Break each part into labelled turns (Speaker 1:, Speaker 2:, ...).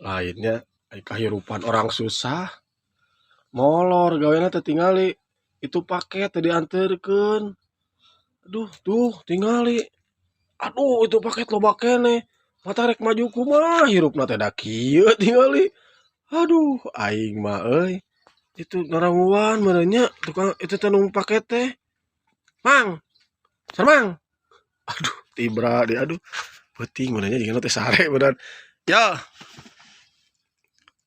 Speaker 1: Lainnya ai kahirupan orang susah. Molor gawena teh tingali. Itu paket teh dianterkeun. Aduh, tuh tingali. Aduh, itu paket loba keneh. Mata rek maju kumaha hirupna teh da kieu tingali. Aduh, aing mah euy. Itu naranguan meureun nya tukang itu teh nu paket teh. Mang. Sarmang. Aduh, tibra di aduh. Peuting meureun nya jigana teh sare beneran. Ya.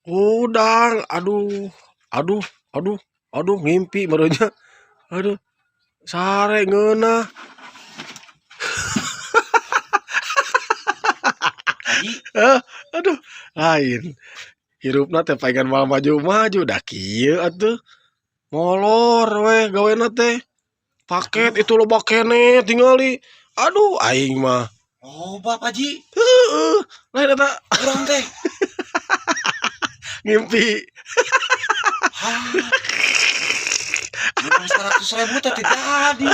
Speaker 1: Udang, aduh. Aduh, aduh, aduh ngimpi meureun nya. Aduh. Sare ngeunah.
Speaker 2: Haji.
Speaker 1: Aduh, lain. Hirupna teh palingan moal maju-maju da kieu atuh. Molor weh gawena teh. Paket itu loba keneh tingali. Aduh, aing mah.
Speaker 2: Loba, Pak Haji.
Speaker 1: Heeh, lain eta
Speaker 2: Urang teh.
Speaker 1: Ngimpi.
Speaker 2: Hah. Menang 100.000 teh teu jadi.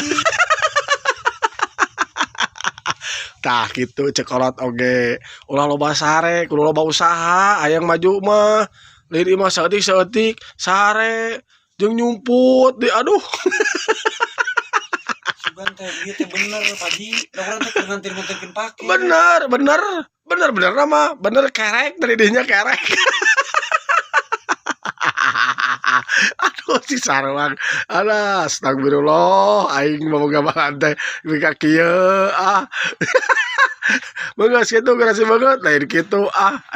Speaker 1: Tah kitu cek kolot oge. Ulah loba sare, kudu loba usaha hayang maju mah. Lain ieu mah saeutik-saeutik sare jeung nyumput di aduh.
Speaker 2: Sugan teh ieu teh bener, Pak Haji. Da urang teh keur nganter-nganterkeun paket.
Speaker 1: Bener, bener. Bener bener mah, bener kerek dari dinya kerek. Aduh si Sarwang. Alah, astagfirullah, aing mah boga balan teh nepi ka kieu ah. Beungeut kitu gerasi beungeut lain kitu ah.